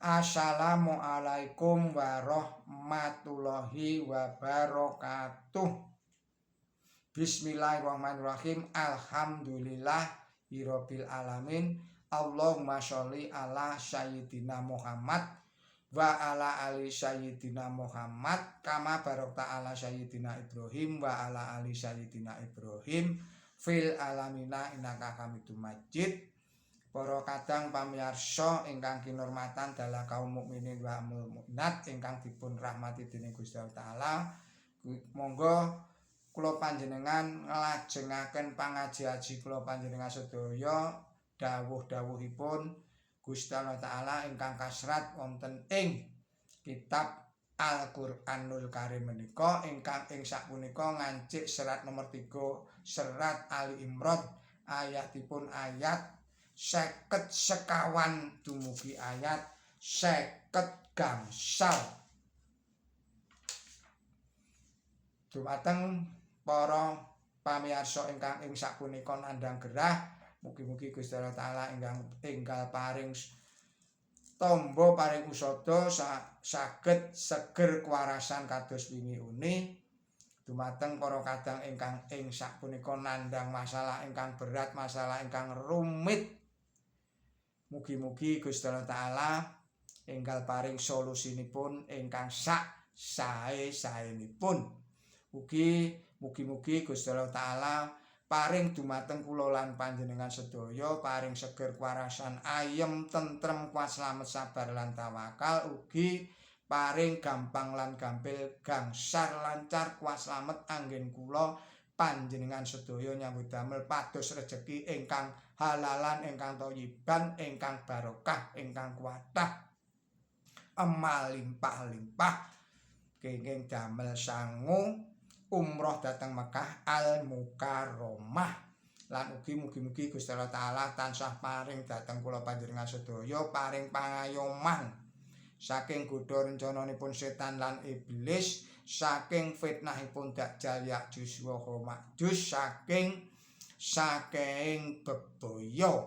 Assalamualaikum warahmatullahi wabarakatuh. Bismillahirrahmanirrahim. Alhamdulillahirabbil alamin. Allahumma sholli ala sayyidina Muhammad wa ala ali sayyidina Muhammad kama barakta ala sayyidina Ibrahim wa ala ali sayyidina Ibrahim fil alamina innaka Hamidum Majid. Para kadang pamirsa ingkang kinurmatan dalah kaum mukminin wa mukminat ingkang dipun rahmati dening Gusti Allah Taala, monggo kula panjenengan nglajengaken pangaji-aji kula panjenengan sedaya dawuh-dawuhipun Gusti Allah Taala ingkang kasrat wonten ing kitab Al-Qur'anul Karim menika ingkang ing sapunika ngancik serat nomor 3 serat Ali Imran ayatipun ayat 54 dumugi ayat 50. Dumateng para pamirsa ingkang ing sapunika nandhang gerah, mugi-mugi Gusti Allah Taala ingkang enggal paring tombo paring usada saged seger kewarasan kados wingi uni. Dumateng para kadang ingkang ing sapunika nandhang masalah ingkang berat, masalah ingkang rumit, mugi-mugi Gusti Allah Taala enggal paring solusinipun ingkang sak sae-saenipun. Ugi mugi-mugi Gusti Allah Taala paring dumateng kula lan panjenengan sedaya paring seger kewarasan, ayem tentrem, kuat slamet, sabar lan tawakal, ugi paring gampang lan gampil, gangsar lancar, kuat slamet anggen kula panjenengan sedaya nyambut damel pados rejeki ingkang halalan, ingkang thayyiban, ingkang barokah, ingkang kuatah, emal limpah-limpah, kenging damel sangu umroh dhateng Mekah Al Mukarramah. Lan ugi mugi-mugi Gusti Allah Taala tansah paring dhateng kula panjenengan sedaya paring pangayoman saking godha rencananipun setan lan iblis, saking fitnahipun Dajjal Ya'juj wa Ma'juj, saking saking bebaya.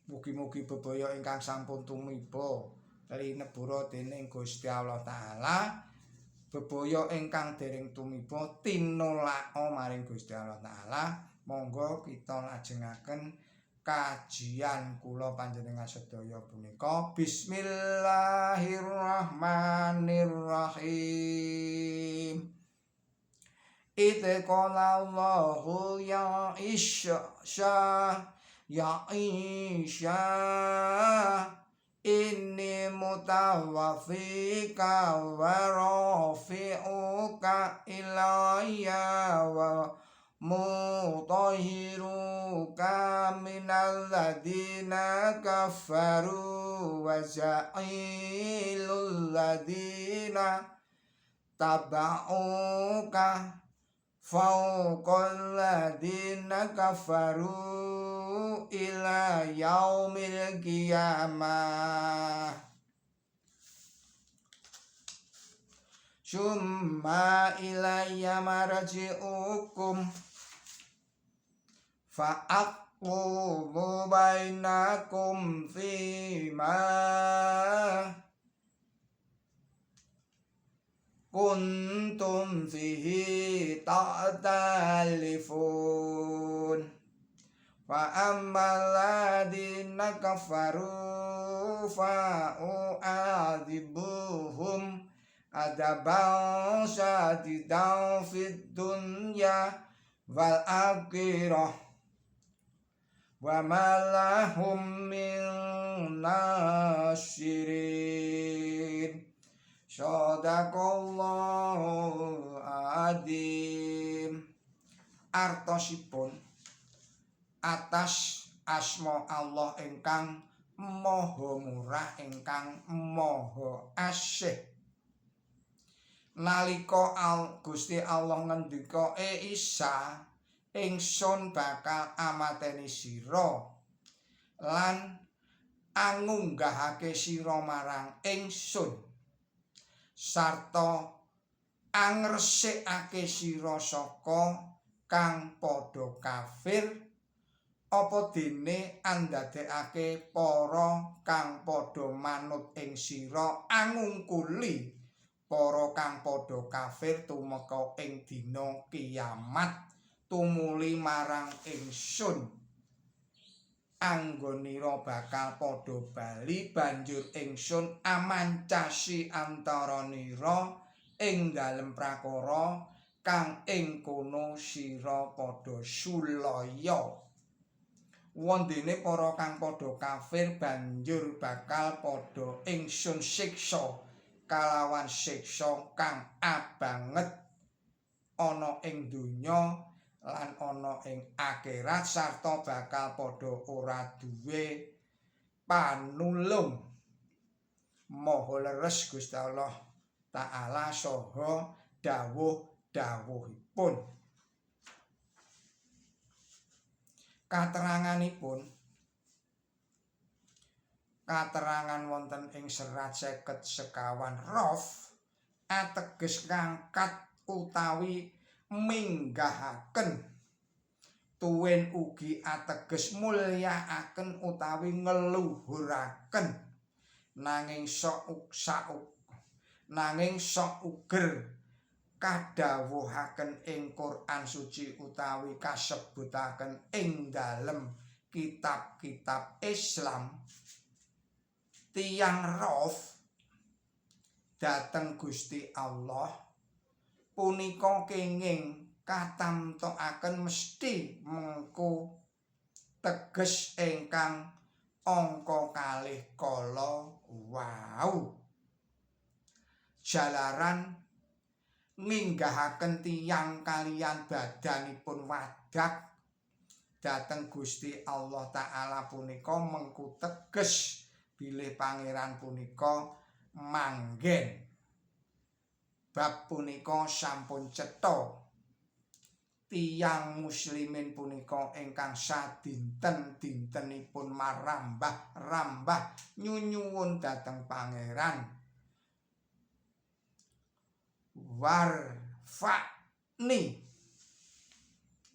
Mugi-mugi bebaya ingkang sampun tumiba linebura dening Gusti Allah Taala, bebaya ingkang dereng tumiba tinulaka maring Gusti Allah Taala. Monggo kita lajengaken kajian kula panjenengan sedaya punika. Bismillahirrahmanirrahim. Idz qala Allahu ya Isa ya Isa inni mutawaffika wa rafi'uka ilayya wa mutahhiruka minal ladina kafaru wa ja'ilul ladina taba'uka fawqal ladina kafaru ila yaumil qiyamah. Summa ilayya marji'ukum fa'aqulu bainakum fima kuntum fihi ta'talifun. Fa ammal ladina kafaru fa'u'adzibuhum adaban syadidan fid dunya wal akhirah wa ma lahum min nasirin. Shadaqallahul adzim. Artosipun atas asma Allah ingkang maha murah ingkang maha asih. Nalika Gusti Allah ngendika, "E Isa, ingsun bakal amateni sira lan angunggahake sira marang ingsun sarta angresikake sira saka kang padha kafir Apa dene andadekake para kang padha manut ing sira angungkuli para kang padha kafir tumeka ing dina kiamat tumuli marang ingsun. Anggonira bakal padha bali banjur ingsun amancasi antaranira ing dalem prakara kang ing kono sira padha sulaya. Wondene para kang padha kafir banjur bakal padha ingsun siksa kalawan siksa kang abanget ana ing donya lan ana ing akhirat sarta bakal padha ora duwe panulung. Maha leres Gusti Allah Ta'ala saha dawuh-dawuhipun. Kateranganipun katerangan wonten ing serat 54 Rof ateges ngangkat utawi minggahaken, tuwin ugi ateges mulyakaken utawi ngeluhuraken, nanging sok uger kadhawuhaken ing Quran suci utawi kasebutaken ing dalem kitab-kitab Islam. Tiyang Rof dhateng Gusti Allah punika kenging katamtokaken mesti mengko teges ingkang angka kalih kala wau. Jalaran nginggahaken tiyang kaliyan badanipun wadak dhateng Gusti Allah Ta'ala punika mengku teges bilih pangeran punika manggen. Bab punika sampun cetha. Tiyang muslimin punika ingkang sadinten-dintenipun marambah-rambah nyunyuwun dhateng pangeran. Warfa'ni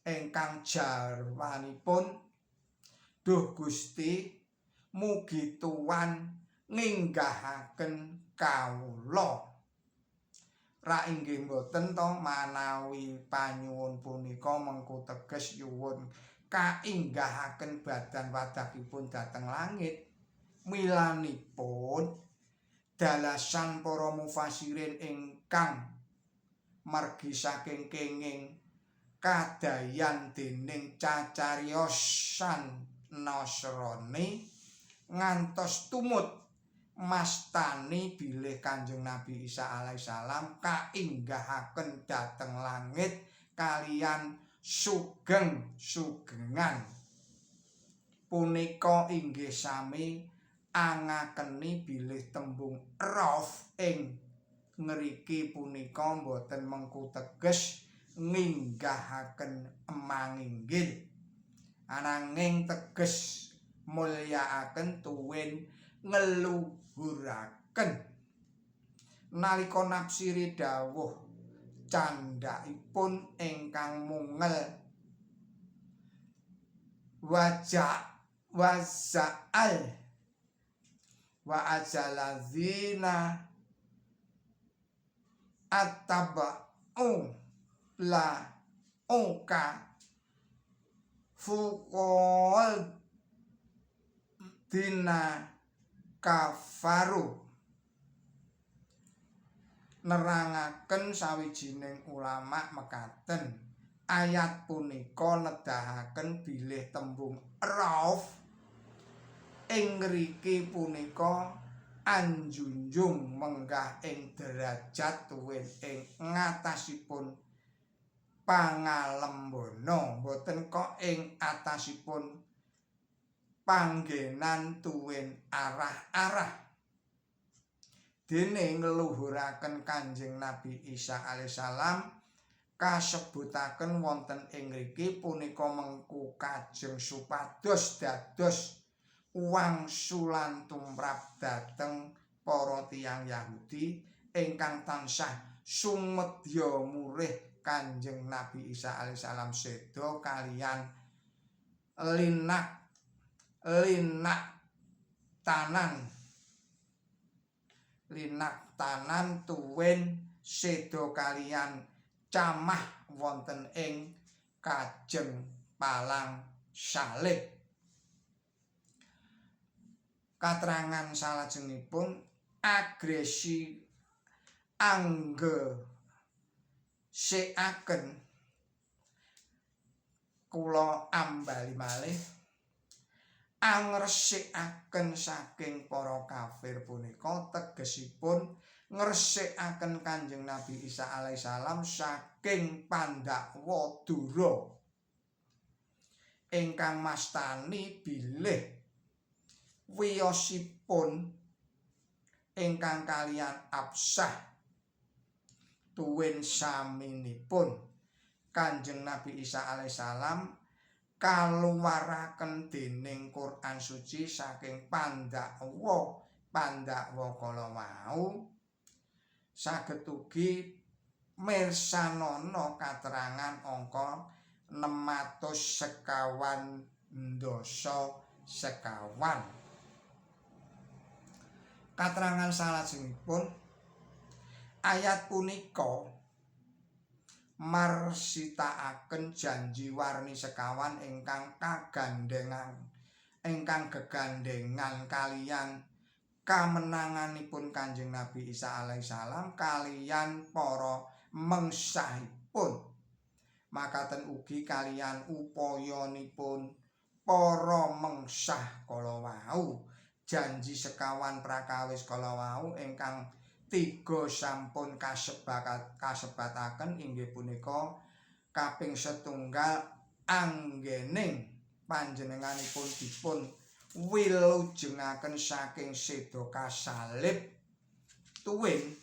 ingkang jarwanipun duh Gusti mugi tuan nginggahaken kawula. Ra inggih mboten to manawi panyuwun punika mengku teges nyuwun kainggahaken badan wadakipun dhateng langit. Milanipun dalasan para mufasirin ingkang margi saking kenging kadayan dening cacariyosan Nasrani ngantos tumut mastani bilih Kanjeng Nabi Isa alaihissalam kainggahaken dhateng langit kaliyan sugeng-sugengan. Punika inggih sami angakeni bilih tembung rof ing ngriki punika boten mengku teges nginggahaken manginggil, ananging teges mulyakaken tuwin ngeluhuraken. Nalika nafsiri dawuh candhaipun ingkang mungel wajah wazaal wa ajalazina attaba'u la oka fuqol dina kafaru, nerangaken sawijining ulama mekaten ayat punika nedahaken bilih tembung rauf ing ngriki punika anjunjung menggah ing derajat tuwin ing ngatasipun pangalembana, boten kok ing atasipun panggenan tuwin arah-arah. Dene ngluhuraken Kanjeng Nabi Isa alaihissalam kasebutaken wonten ing ngriki punika mengku kajeng supados dados wangsulan tumrap dhateng para tiyang Yahudi ingkang tansah sumedya murih Kanjeng Nabi Isa alaihissalam seda kaliyan linak linak tanan linak tanan tuwin seda kaliyan camah wonten ing kajeng palang salib. Katrangan salajengipun agresi angge sekaken kula ambali malih angresikaken saking para kafir punika tegesipun ngresikaken Kanjeng Nabi Isa alaihissalam saking pandakwa dura ingkang mastani bilih wiyosipun ingkang kaliyan absah tuwin saminipun Kanjeng Nabi Isa alaihissalam kaluwaraken dening Quran Suci saking pandakwa pandakwa kala wau. Saged ugi mirsanana katerangan angka 624. Katerangan salajengipun ayat punika marsitakaken janji warni sekawan ingkang kagandengan ingkang gegandengan kaliyan kamenanganipun Kanjeng Nabi Isa alaihissalam kaliyan para mengsahipun. Makaten ugi kaliyan upayanipun para mengsah kala wau. Janji sekawan prakawis kala wau ingkang tiga sampun kasebataken inggih punika kaping setunggal anggening panjenenganipun dipun wilujengaken saking seda kasalib tuwin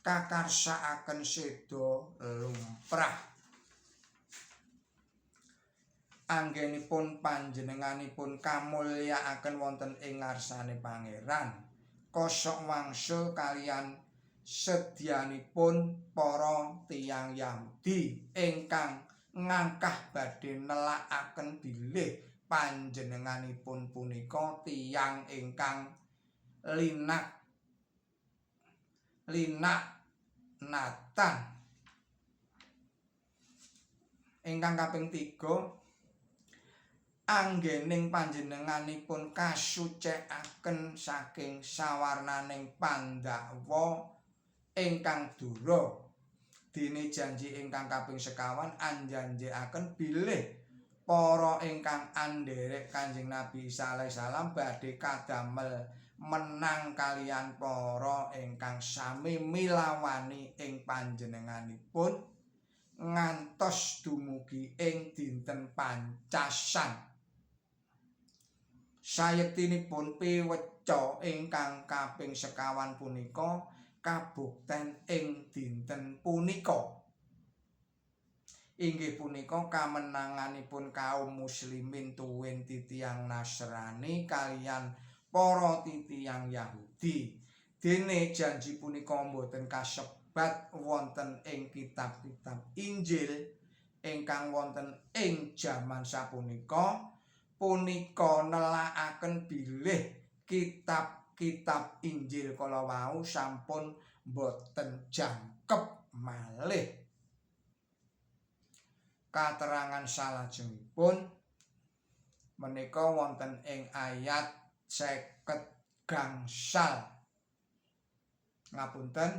kakarsakaken seda lumrah. Anggenipun panjenenganipun kamulyakaken wonten ing ngarsane Pangeran kosok wangsul kaliyan sedyanipun para tiyang Yahudi ingkang ngangkah badhe nelakaken bilih panjenenganipun punika tiyang ingkang linak linak natan. Ingkang kaping 3 anggening panjenenganipun kasucekaken saking sawarnaning pandakwa ingkang dura. Dene janji ingkang kaping sekawan anjanjekaken bilih para ingkang anderek Kanjeng Nabi Isa alaihissalam badhe kadamel menang kaliyan para ingkang sami milawani ing panjenenganipun ngantos dumugi ing dinten pancasan. Sayektinipun piweca ingkang kaping sekawan punika kabukten ing dinten punika. Inggih punika kamenanganipun kaum muslimin tuwin titiyang Nasrani kaliyan para titiyang Yahudi. Dene janji punika mboten kasebat wonten ing kitab-kitab Injil ingkang wonten ing jaman sapunika. Punika nelakaken bilih kitab-kitab Injil kala wau sampun boten jangkep malih. Katerangan salajengipun menika wonten ing ayat 50 gangsal. Ngapunten,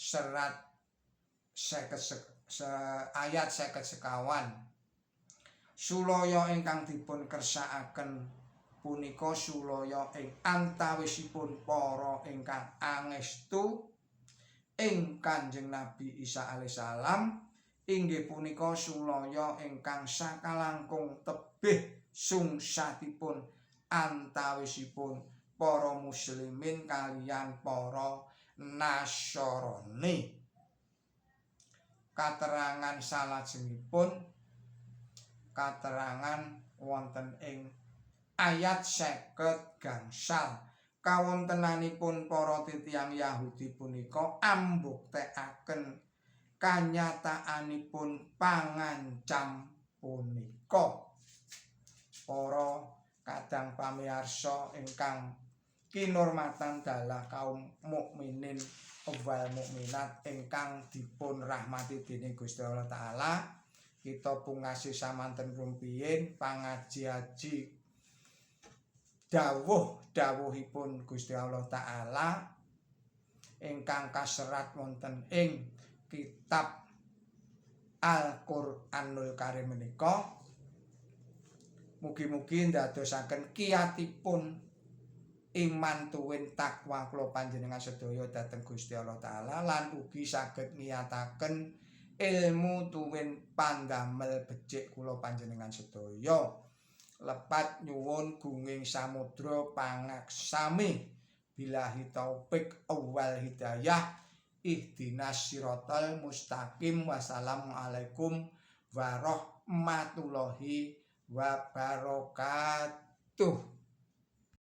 serat 50 ayat 54. Sulaya ingkang dipun kersakaken punika sulaya ing antawisipun para ingkang angestu ing Kanjeng Nabi Isa alaihissalam inggih punika sulaya ingkang sakalangkung tebih sungsatipun antawisipun para muslimin kaliyan para Nasrani. Katerangan salajengipun katerangan wonten ing ayat 50 gangsal. Kawontenanipun para titiyang Yahudi punika ambuktekaken kanyataanipun pangancam Punika para kadang pamirsa ingkang kinurmatan dalah kaum mukminin wal mukminat ingkang dipun rahmati dening Gusti Allah Taala, kita pungkasi samanten rumiyin pangaji-aji dawuh dawuhipun Gusti Allah Taala ingkang kaserat wonten ing kitab Al-Qur'anul Karim menika. Mugi-mugi ndadosaken kiyatipun iman tuwin takwa kula panjenengan sedaya dhateng Gusti Allah Taala lan ugi saged ngiyataken ilmu tuwin pandamel becik kula panjenengan sedaya. Lepat nyuwun gunging samudra pangaksami, billahi taufik wal hidayah, ihdinas siratal mustaqim, wassalamualaikum warahmatullahi wabarakatuh.